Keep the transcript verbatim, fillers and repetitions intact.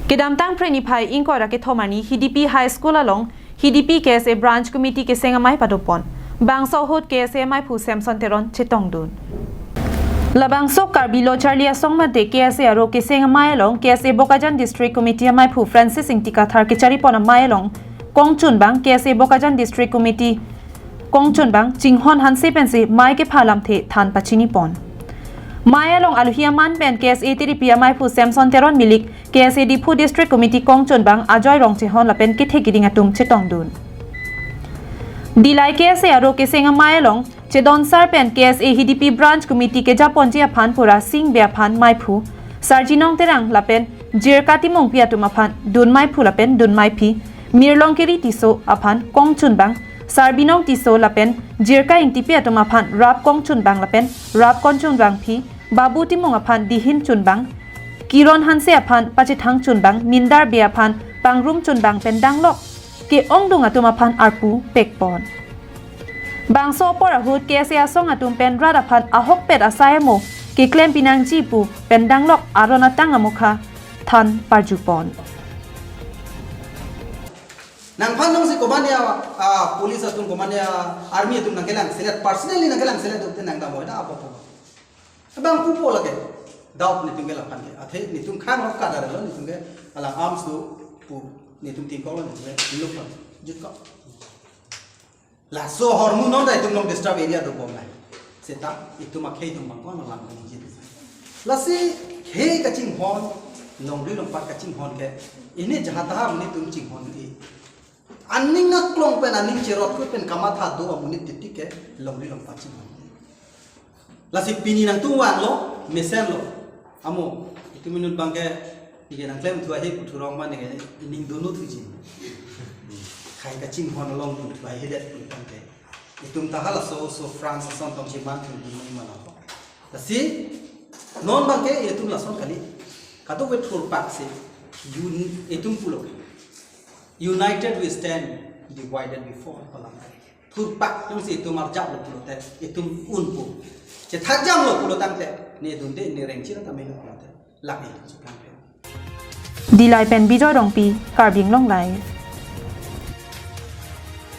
Kedamtang Phre niphai ingkoi ra kethom arni Hidipi High School along Hidipi K S A Branch Committee keseng amei padopon. Bangso ahut K S A ameiphu Samson Teron chetongdun. Labangso Karbi Lo Charli Asong mate K S A aro keseng amei along K S A Bokajan District Committee ameiphu Francis Ingti Kathar kecharipon amei along kongchunbang K S A Bokajan District Committee kongchunbang Chinghon Hanse pensi mei kepha alamthe than pachinipon. Mei along alohi aman pen K S A Tiripi ameiphu Samson Teron Milik, K S A Diphu District Committee kongchunbang Ajoy Rongchehon lapen kethe keding atum chetongdun. Dillai K S A aro keseng amei along chedonsar pen K S A Hidipi Branch Committee kejaponji aphan pura sing be aphan meiphu Sarjinong Terang lapen Jirka Timungpi atum aphan dun meiphu lapen dun meiphi Mirlong Kiri Tisso aphan kongchunbang, Sarbinong Tisso lapen Jirka Ingtipi atum aphan rap kongchunbang lapen rap kongchunbangphi Babu Timung aphan dihin chunbang, Kiron Hanse aphan pachethang chunbang, Mindar Bey aphan pangrum chunbang pen danglok ke-ongdung atum aphan arpu pekpon. Bangso apor ahut K S A asong atum pen rat aphan ahokpet asai amo keklem pinangji pu pen danglok aron atang amokha than parjupon. Nangphan nangsi komatne a, a, police atum, komatne a, army atum nangkelang selet, personally nangkelang selet dukte nangdam oi da apo po. Abang pupo lake. Doubt netum ke laphan ke. Athe netum khang rok kadar lo netum ke alang arms do pu netum tingkol lo netum ke luk lo. Jut ko. Laso ahormu non da itum long disturb area dobom nai. Seta itum akhei itum bangkon lang kong jin. Lasi khei kachinghon, longri longpat kachinghon ke, ini jahat ham netum chinghon i. Aning aklong pen aning cherot kut pen kamatha do amonit titi ke longri longpat chinghon. Lasi pini nangtum vanglo, mesenlo. Amo, itum inut bangke, ike nangklem thu ahi pu thurong ma neke, ining dunu thuji. Khei kachinghon along dun thu ahi det pu tangte. Itum ta halaso, so France ason tong chiman thu dun ma nangko. Lasi, non bangke itum lason kali. Kadokave thurpak si, un-, itum pulo. United we stand, divided we fall, palang. Thurpak jongsi itum arjaplo pulote, itum unpo. Chethakjamlo pulo tangte, ne dunde ne rengchir tame lo pulote, lake itum cheplang pe. Dillai pen Bijoy Rongpi, Karbi Anglong Live.